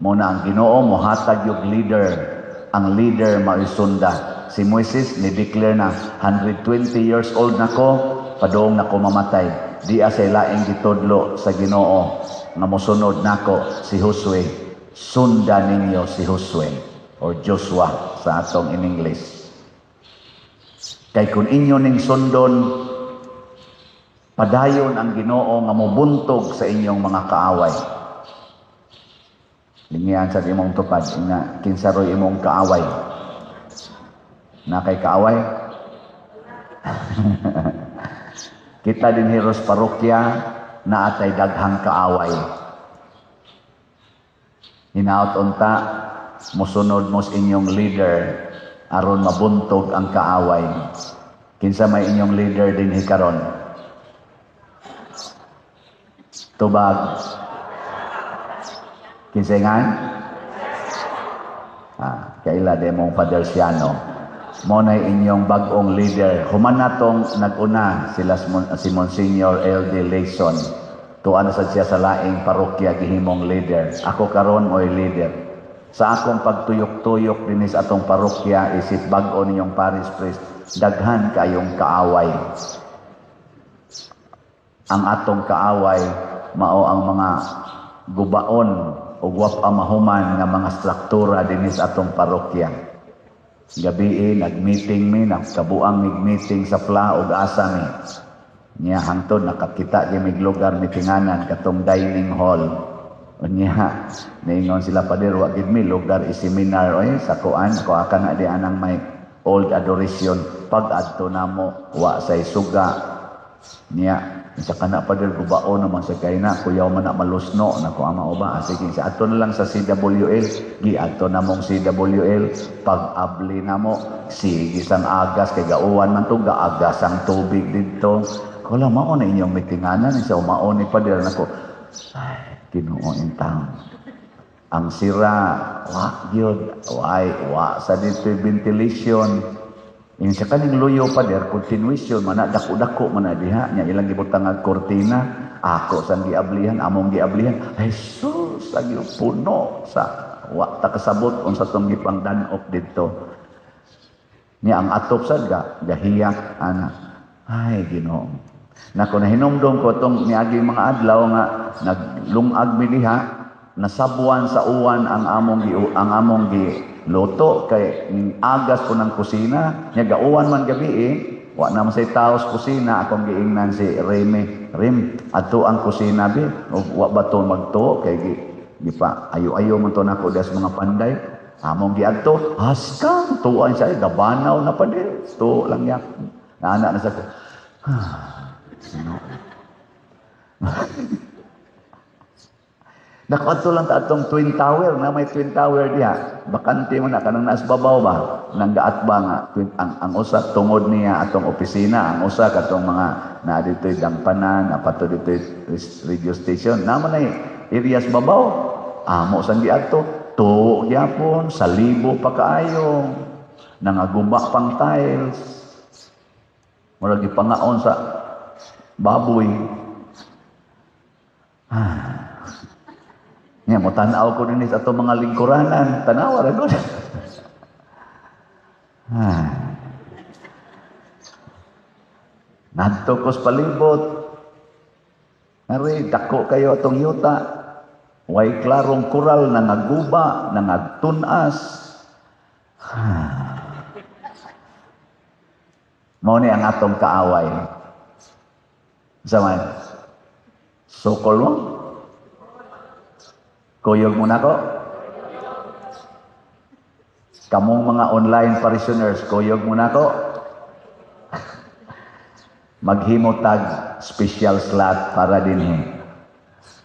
mo na ang Ginoo mohatag yung leader. Ang leader mao'y sunda. Si Moises ni declare na, "120 years old na ko, padung na ko mamatay." Di say laing gitudlo sa Ginoo nga mosunod nako si Josue. Sunda ninyo si Josue or Joshua sa atong in English. Kay kung inyo ning sundon, padayon ang Ginoo nga mobuntog sa inyong mga kaaway. Lingian sa imong tupad nga kinsa roy imong kaaway. Na kay kaaway? Kita din hiros parokya na atay daghang kaaway. Hinaot unta mosunod mo sa inyong leader aron mabuntog ang kaaway. Kinsa may inyong leader din karon? Tubag. Kinsa nga? Ah, kaila de mong Father Siano. Mo na inyong bag-ong leader. Human natong nag-una sila si Monsignor L.D. Layson. Tuan na sad siya sa laing parokya gihimong leader. Ako karon mo'y leader. Sa akong pagtuyok-tuyok dinhi sa atong parokya isip bag-o ninyong parish priest, daghan kayong kaaway. Ang atong kaaway mao ang mga gubaon ug wa pa mahuman nga mga struktura dinhi sa atong parokya. Gabii nag-meeting mi, nagkabuang mig-meeting sa PLA ug asa mi. Nya hangtod nakakita gyud mig lugar mitinganan, katong dining hall. Unya niingon sila, "Pader, wa gid mi lugar i-seminar oy sa kuan ko aka na di anang may old adoration." Pag adto namo, wa say suga. Niya sa kana, "Pader, gubaon naman sa kay na kuyaw man na malusno nako ama o ba." Ah, sige, sa ato na lang sa CWL. Giadto namong CWL, pag abli namo, sige sang agas kay gauwan man to, gaagas ang tubig didto. Ko lang, mao na inyong mitinganan sa mao ni pader nako. Ay, Ginoo in town. Ang sira, wa gyud, way wa sa dito ventilation. Yung sa kaning luyo, pader, continuation man na, dako-dako man na diha nya ilang gibutang ang kortina. Ako sang giablihan, among giablihan, Jesus, agyo puno sa wa ta kasabot unsa tong gipangdan-ok didto. Nya ang atop sad ga gahiyak ana. Ay, Ginoo. Nako, nahinumdom ko tong niagi mga adlaw nga naglungag mi diha, nasabwan sa uwan ang among gi luto kay ning agas ko ng kusina. Nya gauwan man gabi eh, wa na man say tao sa kusina. Akong giingnan si Remy, "Rem, adto ang kusina bi, ug wa ba to magtuo kay gi gipa ayo-ayo man to nako das mga panday." Among giadto, haskang tuan siya, gabanaw na pa din to lang yak naana na sa ko. Sino? Nakaadto lang ta atong Twin Tower, na may Twin Tower diha. Bakante mo na kanang naas babaw ba? Nang gaat ba nga twin, ang usa tungod niya atong opisina, ang usa katong mga naa dito'y dangpanan, napato dito'y radio station. Naman ay areas babaw. Amo sang giadto, tuo gyapon, salibo pa kaayo. Nangaguba pang tiles. Murag gipangaon sa baboy. Ah. Nya mo tan-aw ko dinhi sa atong mga lingkuranan, tanawa ra gud. Ah. Ngadto ko sa palibot. Ari, dako kayo atong yuta. Way klarong kural, nangaguba, nangagtunas. Ah. Mao ni ang atong kaaway. Sa man? Sukol mo? Kuyog mo na ko? Kamong mga online parishioners, kuyog mo na ko? Maghimo tag special slot para dinhi.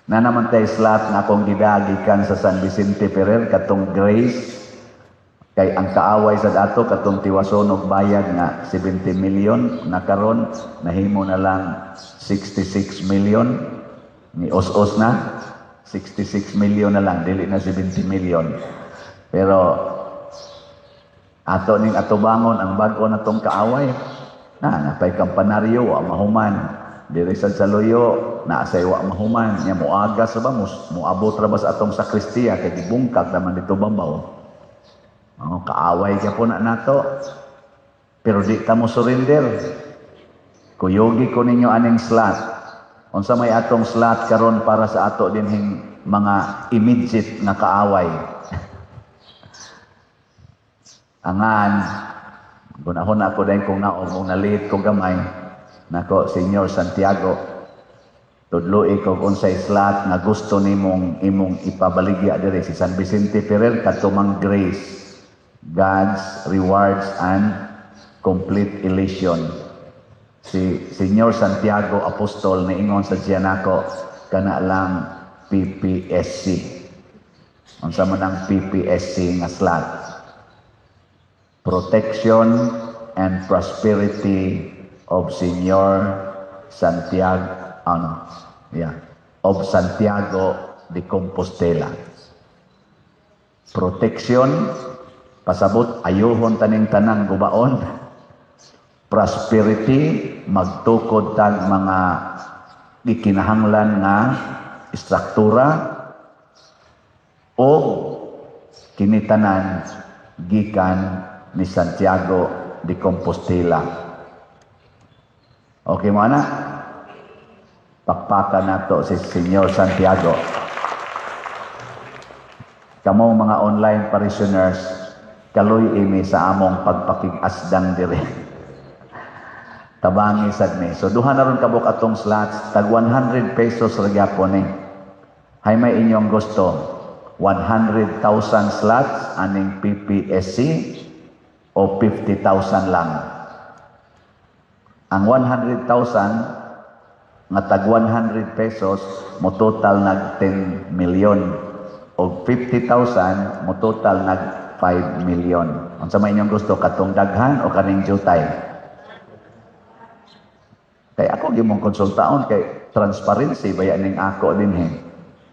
Na naman tay slot na akong gidagikan sa San Vicente Ferrer katong Grace. Kay ang kaaway sa dato katong tiwason og bayad nga 70 million na karon nahimo na lang 66 million, ni os-os na 66 million na lang, dili na 70 million. Pero ato ning atubangon ang bag-o na tong kaaway na napay kampanaryo, wa mahuman diri sa Luyo, naa say wa mahuman nya muagas ba, muabot ra ba sa atong sakristiya kay gibungkag naman dito babaw. Oh, kaaway ka po na nato. Pero di ta mo surrender. Kuyogi ko ninyo aning slot. Unsa may atong slot karon para sa ato dinhing mga immediate nga kaaway? Angan, gunahon ako dahil kung naog kung nalit ko gamay, nako, Senyor Santiago, tudloi ko kung unsay slot nga gusto nimong imong ipabaligya diri. Si San Vicente Ferrer, kadto mang grace, God's rewards and complete elation. Si Senyor Santiago Apostol, niingon sa siya nako, kana lang PPSC. Unsa man ang PPSC nga slot? Protection and prosperity of Senyor Santiago, ano, yeah, of Santiago de Compostela. Protection, pasabot ayuhon taning tanang gubaon. Prosperity, magtukod tag mga gikinahanglan nga istruktura, o kinitanan gikan ni Santiago de Compostela. Okay mo ana? Pakpakan nato si Senyor Santiago. Kamong mga online parishioners, kaloy imi sa among pagpakig-asdang diri. Tabangi sad mi. So duha na ron kabuk atong slots, tag 100 pesos ra gyapon ni. Hay may inyong gusto, 100,000 slots aning PPSC o 50,000 lang? Ang 100,000 nga tag 100 pesos mo total nag 10 million, og 50,000 mo total nag 5 million. Unsa may inyong gusto, katong daghan o kaning jutay? Kay ako gimong konsultaon kay transparency baya ning ako dinhi.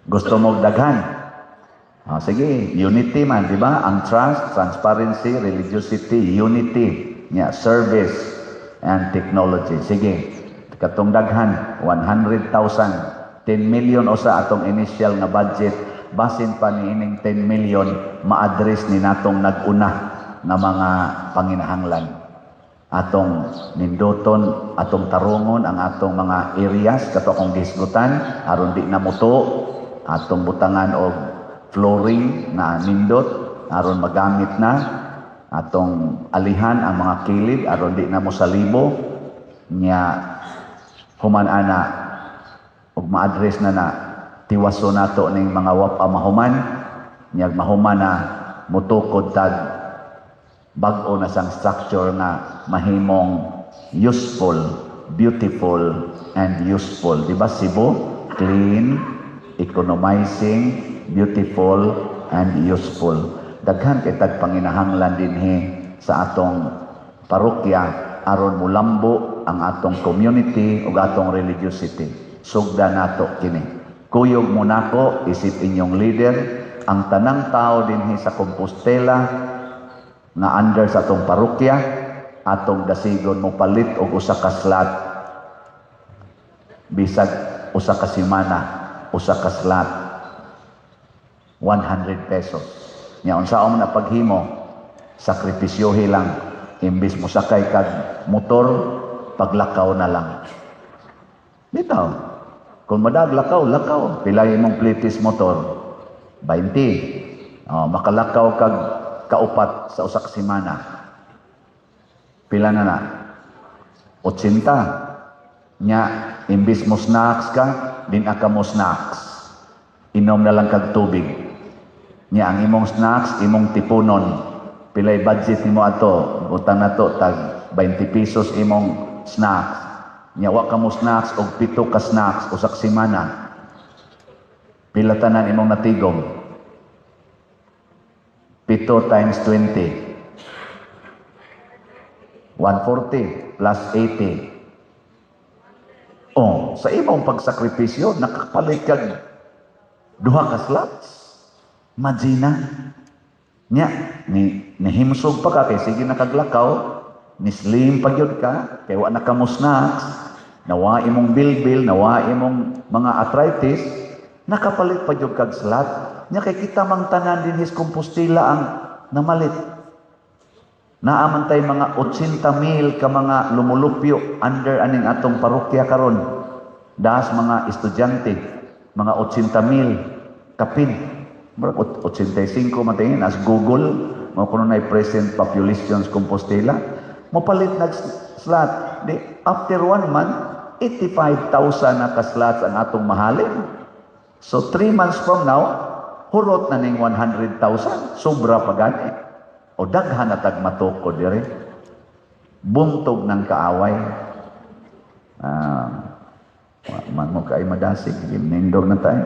Gusto mo daghan? Ah, sige, unity man, di ba? Ang trust, transparency, religiosity, unity, nya service and technology. Sige, katong daghan, 100,000, 10 million usa atong initial nga budget. Basin pa ni ining 10 million ma-address ni natong nag-una nga mga panginahanglan. Atong ninduton, atong tarungon ang atong mga areas kato akong gihisgutan aron di na muto, atong butangan og flooring na nindot aron magamit na, atong alihan ang mga kilid aron di na mo salibo nya. Human ana ug ma-address na na tiwaso nato ning mga wapa mahuman nya, mahuman na mutukod tag bag-o na sang structure nga mahimong useful, beautiful and useful. Di ba Cebu? Clean, economizing, beautiful and useful. Daghan kay tag panginahanglan dinhi sa atong parokya aron mulambo ang atong community ug atong religiosity. Sugda nato kini. Kuyog mo nako isip inyong leader, ang tanang tao dinhi sa Compostela nga under sa atong parokya, atong dasigon mo palit og usa ka slot, bisag usa ka semana, usa ka slot, 100 pesos nya. Unsa man na paghimo, sakripisyohi lang. Imbis mo sakay kag motor, paglakaw na lang. Bitaw, kung madag lakaw, lakaw. Pila imong plitis motor? 20. Oh, makalakaw kag kaupat sa usa ka semana. Pila na na? 80. Nya, imbis mo snacks ka, din ka mo snacks. Inom na lang kag tubig. Nya, ang imong snacks, imong tipunon. Pilay budget nimo ato? Butang na to, tag 20 pesos imong snacks. Nya, wa ka mo snacks og pito ka snacks usa ka semana. Pila tanan imong natigom? 7 times 20. 140 plus 80. Oh, sa imong pagsakripisyo, nakapalit kag duha ka slots. Imagine nya, ni nihimsog pa ka kay sige nakaglakaw, ni slim pa gyud ka, kay wa na ka mo snacks, nawa imong bilbil, nawa imong mga arthritis, nakapalit pa gyud kag slot. Nya kay kita mang tanan dinhi sa Compostela ang namalit. Naa man tay mga 80 mil ka mga lumulupyo under aning atong parokya karon. Das mga estudyante, mga 80 mil kapin. Murag 85 man tingin as Google mo kuno na present population sa Compostela. Mopalit nag slot. Di after one month, 85,000 na ka slots ang atong mahalin. So 3 months from now, hurot na ning 100,000. Sobra pa gani. O daghan na tag matukod diri. Buntog ng kaaway. Ah, man mo kay madasig, nindog na tayo.